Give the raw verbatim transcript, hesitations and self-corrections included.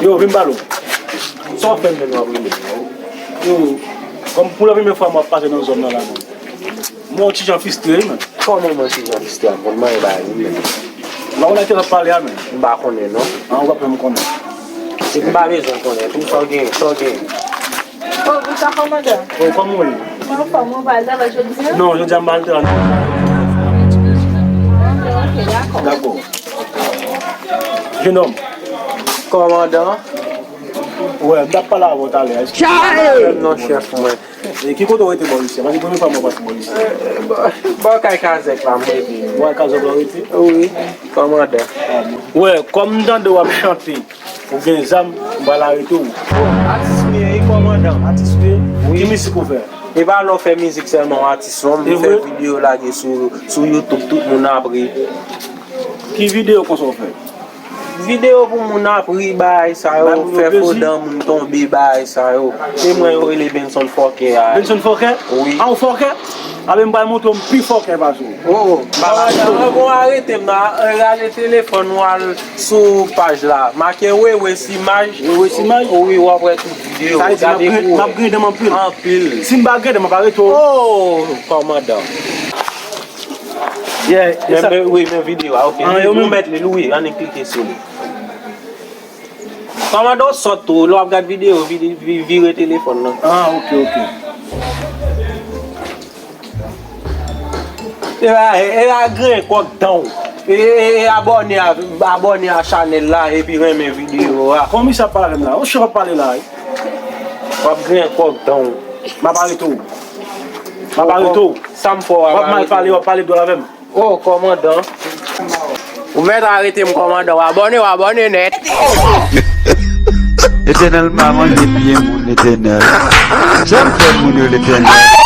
Yo, vin pale w. Sa w fè m menm w ap rele? Yo, kòm pou la premye fwa m ap pase nan zòn nan la menm. Mwen yon ti jan fristre wi menm. Kòman mwen ti jan fristre a? Mwen mwen ba wi menm. Ou pa konnen ki sa w ap pale a menm? M pa konnen non. An, ou pa fè m konnen. Se m pa bezwen konnen tou, sa w gen, sa w gen. Oh, bonsoir, kòmandan. Oh, kòman w ye? Mwen anfòm, ou pa al travay jodi a? Non, jodi a m pa al travay. Ok, ok, dakò. Dakò. Jenòm. Kòmandan. Wè, m t ap pale avè w talè a. Chay! Non, chèf mwen. E ki kote w rete bò isi a? Paske premye fwa mwen pase bò isi a. Bò, bò kay kazèk la, mwen rete. Bò kay kazèk la w rete? Wi, kòmandan. Wè, kòm m tande w ap chante, ou gen zam, m pral arete w. Oh, atis m ye, wi, kòmandan. Atis w ye? Wi. Ki mizik ou fè? E pa lè w fè mizik sèlman w atis non, m fè videyo lage sou, sou YouTube, tout moun ap ri. Ki videyo konsa w fè? Videyo pou moun ap ri, bagay sa yo, fè fo dan moun tonbe, bagay sa yo. Se mwen yo rele Benson Fòkè a. Benson Fòkè? Wi. A, w fòkè? A ben m pral montre w m pi fòkè pase w. Oh, oh. Avan w arete m nan, rale telefòn ou al sou paj la. Make Wewe Simaj. Wewe Simaj? Wi, w ap wè tout videyo. Sa vle di m ap grenn, m ap grenn dan m anpil. Anpil. Si m pa grenn dan m ap arete w. Oh, kòmandan. Yeah, e sa. Men, wi, men videyo a, ok. Ou mèt li, wi, ann klike sou li. Kòmandan w sòt tou, lè w ap gad videyo, vi-, vi-, vire telefòn nan. Ah, ok, ok. E la, e la grenn kòk dan w. E, e, e abòne a, abòne a chanèl la, epi renmen videyo a. Kòman sa pale m la? Ou chèf ap pale la, wi. W ap grenn kòk dan w. M ap arete w. M ap arete w. Sa m fè w, w ap mal pale, w ap pale dwòl avè m. Oh, kòmandan. Ou mèt arete m, kòmandan. W abòne, w abòne nèt. Letènèl pa manje pye moun, Letènèl. Sa m fè moun yo, Letènèl?